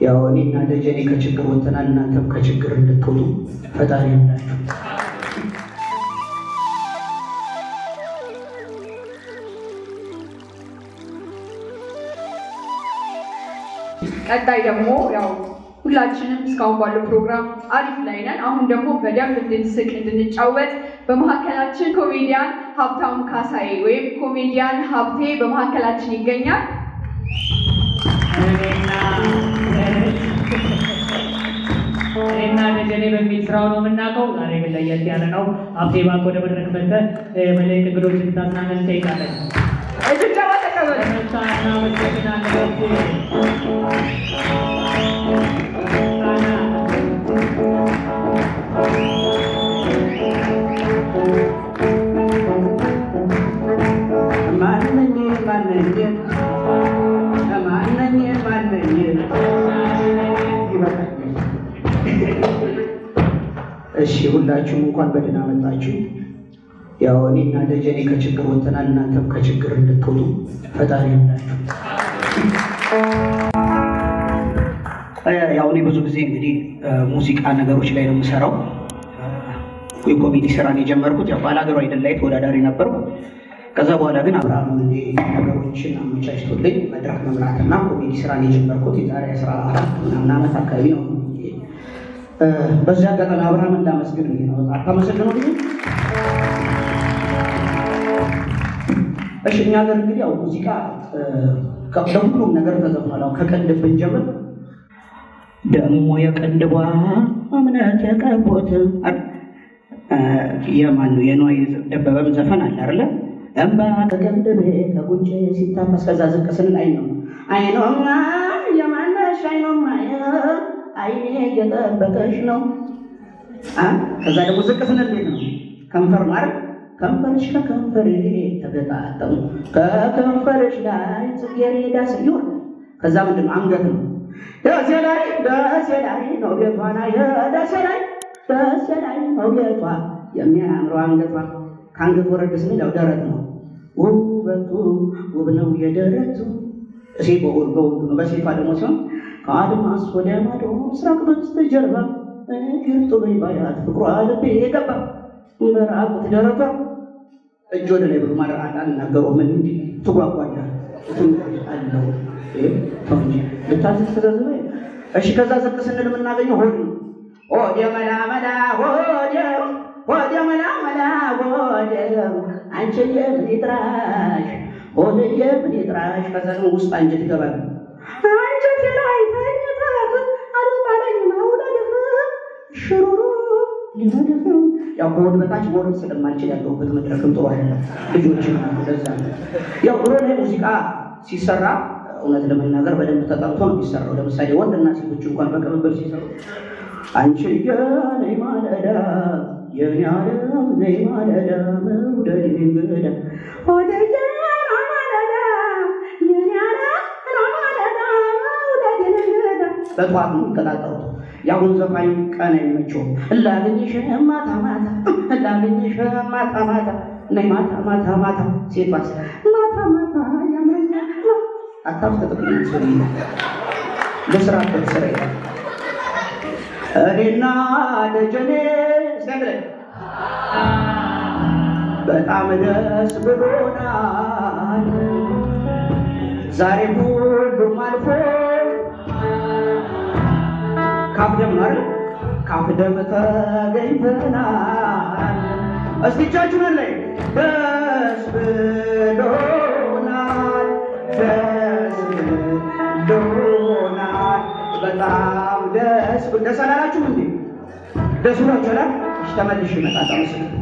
ያው እኔና ደጀኔ ከችግር ወጥተናል። እናንተም ከችግር እንድትወጡ ፈጣሪ ይርዳችሁ። ቀጣይ ደግሞ ያው ሁላችንም እስካሁን ባለው ፕሮግራም አሪፍ ላይ ነን። አሁን ደግሞ በደንብ እንድንስቅ እንድንጫወት በመካከላችን ኮሜዲያን ሀብታሙ ካሳዬ ወይም ኮሜዲያን ሀብቴ በመካከላችን ይገኛል። እኔና ደጀኔ በሚል ስራው ነው የምናውቀው። ዛሬ ግን ለየት ያለ ነው። ሀብቴ እባክህ ወደ መድረክ መጥተህ መልሕቅ እንግዶችን እንድታዝናናን እንጠይቃለን። ጭብጨባ ተቀበሉ። በመጣ እናመሰግናለን ሀብቴ። ማነኝ ማነኝ ማነኝ ማነኝ ይበቃኛል። እሺ ሁላችሁም እንኳን በደህና መጣችሁ። ያው እኔና ደጀኔ ከችግር ወጥተናል። እናንተም ከችግር እንድትወጡ ፈጣሪ ይርዳችሁ። ያው እኔ ብዙ ጊዜ እንግዲህ ሙዚቃ ነገሮች ላይ ነው የምሰራው። የኮሜዲ ስራን የጀመርኩት ያው ባላገሩ አይደል ላይ ተወዳዳሪ ነበርኩ። ከዛ በኋላ ግን አብርሃም ነገሮችን አመቻችቶልኝ መድረክ መምራትና ኮሜዲ ስራን የጀመርኩት የዛሬ 14 ምናምን ዓመት አካባቢ ነው። በዚህ አጋጣሚ አብርሃምን ላመስግን ብዬ ነው። አታመሰግነው ብዬ? እሺ እኛ ሀገር እንግዲህ ያው ሙዚቃ ለሁሉም ነገር ተዘፍኗል። አሁን ከቅንድብ ብንጀምር ደግሞ የቅንድቧ እምነት የቀቦት የማን ነው? የንዋይ ደበበም ዘፈን አለ አይደለ? እምባ ከቅንድቤ ከጉንጬ ሲታፈስ። ከዛ ዝቅ ስንል አይን ነው። አይኖማ የማነሽ አይኖማ አይኔ እየጠበቀሽ ነው። ከዛ ደግሞ ዝቅ ስንል እንዴት ነው? ከንፈር ነው አይደል? ከንፈርሽ ከከንፈሬ ተገጣጠሙ ከከንፈርሽ ላይ ጽጌረዳ ይወርዳል። ከዛ ምንድን ነው? አንገት ነው። ደሴ ላይ ደሴ ላይ ነው ቤቷ ደሴ ላይ ደሴ ላይ ነው ቤቷ የሚያምረው አንገቷ። ከአንገት ወረድ ስንል ያው ደረት ነው። ውበቱ ውብ ነው የደረቱ እሴ በወንዱ ነው። በሴቷ ደግሞ ሲሆን ከአድማስ ወደ ማዶ ምስራቅ በስተጀርባ እግር ጥሎኝ ባያት ፍቅሯ ልቤ የገባ በራቁት ደረቷ እጅ ወደ ላይ ብሎ ማለት አልናገረውም። ምን እንጂ ትጓጓለህ አለው ተው እንጂ ልታዝዝ ትዘዝበ። እሺ ከዛ ዝቅ ስንል የምናገኘው ሆድ ነው። ሆዴ መላ መላ ሆዴ ሆዴ መላ መላ ሆዴ አንቺዬ ምን ይጥራሽ ሆድዬ ምን ይጥራሽ። ከዛ ደግሞ ውስጥ አንጀት ይገባል። አንጀቴ ላይ ተኝተህ አልጣለኝ መውለድህ ሽሩሩ ሊመድህ። ያው ከሆድ በታች መውረድ ስለማልችል ያለሁበት መድረክም ጥሩ አይደለም። ልጆችም አሉ። ለዛ ነው ያው ድሮ ላይ ሙዚቃ ሲሰራ እውነት ለመናገር በደንብ ተጠርቶ ነው የሚሰራው። ለምሳሌ ወንድና ሴቶች እንኳን በቅብብል ሲሰሩ አንቺዬ ነይ ማለዳ የኔ ዓለም ነይ ማለዳ መውደድ እንግዳ ሆድዬ ማለዳ የኔ ዓለም ማለዳ መውደድ እንግዳ በጠዋት ነው የሚቀጣጠሩት። የአሁን ዘፋኝ ቀን አይመቸውም። ላግኝሽ ማታ ማታ ላግኝሽ ማታ ማታ ነይ ማታ ማታ ማታ። ሴቷስ ማታ ማታ ያምረኛል። አታፍጥጥብኝ ሰውዬ ልስራበት ስራ ይላል። እኔና ደጀኔ እስቲ በጣም ደስ ብሎናል። ዛሬ ሁሉም አልፎ ካፍደም ነው አይደል? ካፍደም ተገኝተናል። እስቲ እጃችሁን ላይ ደስ ብሎናል፣ ደስ ብሎናል፣ በጣም ደስ ደስ አላላችሁም እንዴ? ደስ ብሏችኋል? እሺ ተመልሼ እመጣለሁ። አመሰግናለሁ።